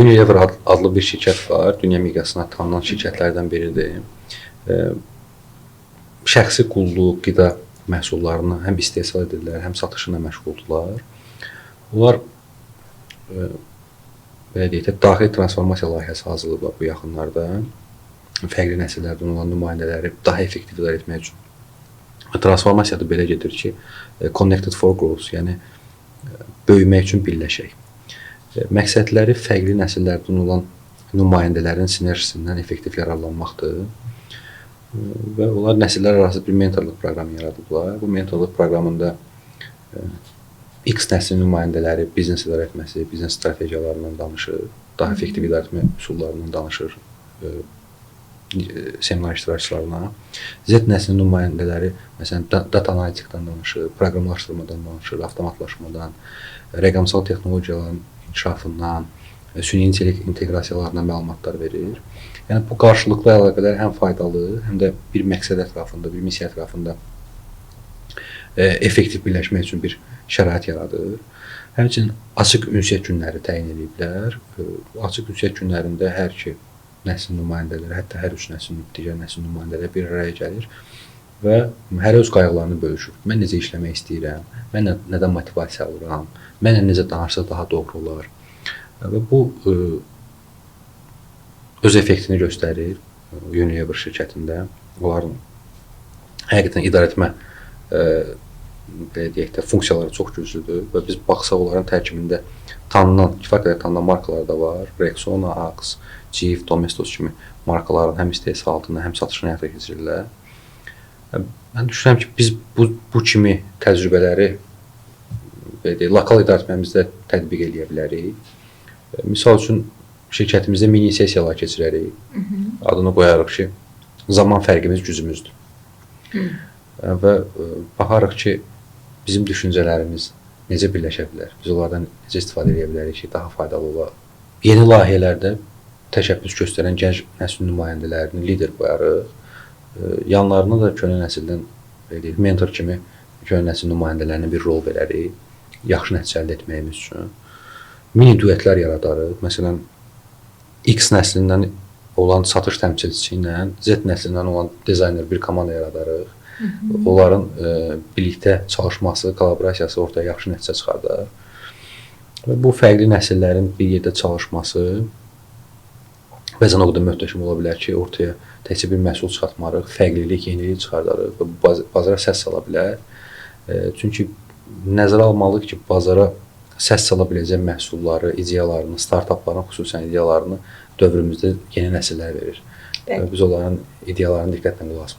Unilever adlı bir şirkət var. Dünya miqyasında tanınan şirkətlərdən biridir. Şəxsi qulluq, qida məhsullarını həm istehsal edirlər, həm satışına məşğuldurlar. Onlar belə deyək də, daxili transformasiya layihəsi hazırlayıblar bu yaxınlarda. Fərqli nəsillərdən olan nümayəndələri daha effektiv idarə etmək üçün. Transformasiya da belə gedir ki, Connected for Growth, yəni böyümək üçün birləşək. Məqsədləri fərqli nəsillərdən olan nümayəndələrin sinerjisindən effektiv yararlanmaqdır. Və onlar nəsillər arası bir mentorluq proqramı yaradıblar. Bu mentorluq proqramında X nəslin nümayəndələri biznes idarə etməsi, biznes strategiyalarından danışır, daha effektiv idarə etmə üsullarından danışır seminar iştirakçılarına. Z nəslinin nümayəndələri məsələn data analitikdən danışır, proqramlaşdırmadan danışır, avtomatlaşmadan, rəqəmsal texnologiyaların inkişafından, süni intellekt inteqrasiyalarından məlumatlar verir. Yəni bu qarşılıqlı əlaqələr həm faydalı, həm də bir məqsəd ətrafında, bir missiya ətrafında effektiv birləşmək üçün bir şərait yaradır. Həmçinin açıq ünsiyyət günləri təyin ediblər. Açıq ünsiyyət günlərində hər iki nəslin nümayəndələri, hətta hər üç nəslin, digər nəslin nümayəndələri bir araya gəlir və hər öz qayğılarını bölüşür. Mən necə işləmək istəyirəm, mən nədən motivasiya alıram, mənlə necə danışsa daha doğru olar. Və bu öz effektini göstərir Unilever şirkətində. Onların həqiqətən idarə etmə belə deyək də, funksiyaları çox güclüdür və biz baxsaq onların tərkibində tanınan, kifayət qədər tanınan markalar da var. Rexona, Axe, Cif, Domestos kimi markaların həm istehsalatını, həm satışını həyata keçirirlər. Mən düşünürəm ki, biz bu kimi təcrübələri belə deyək, lokal idarə etməmizdə tətbiq eləyə bilərik. Misal üçün şirkətimizdə mini sessiyalar keçirərik. Adını qoyarıq ki, zaman fərqimiz gücümüzdür. Və baxarıq ki, bizim düşüncələrimiz necə birləşə bilər? Biz onlardan necə istifadə edə bilərik ki, daha faydalı ola. Yeni layihələrdə təşəbbüs göstərən gənc nəslin nümayəndələrini lider qoyarıq. Yanlarına da köhnə nəsildən belə deyək, mentor kimi köhnə nəsil nümayəndələrinə bir rol verərik, yaxşı nəticə əldə etməyimiz üçün. Mini duetlər yaradarıq. Məsələn, X nəslindən olan satış təmsilçisi ilə Z nəslindən olan dizayner bir komanda yaradarıq. Onların birlikdə çalışması, kollaborasiyası ortaya yaxşı nəticə çıxardar. Və bu fərqli nəsillərin bir yerdə çalışması bəzən o qədər möhtəşəm ola bilər ki, ortaya təkcə bir məhsul çıxartmarıq, fərqlilik, yenilik çıxardarıq və bu bazara səs sala bilər. Çünki nəzərə almalıyıq ki, bazara səs sala biləcək məhsulları, ideyalarını, startapların xüsusən ideyalarını dövrümüzdə yeni nəsillər verir. Bəli. Biz onların ideyalarını diqqətlə qulaq asmalıyıq.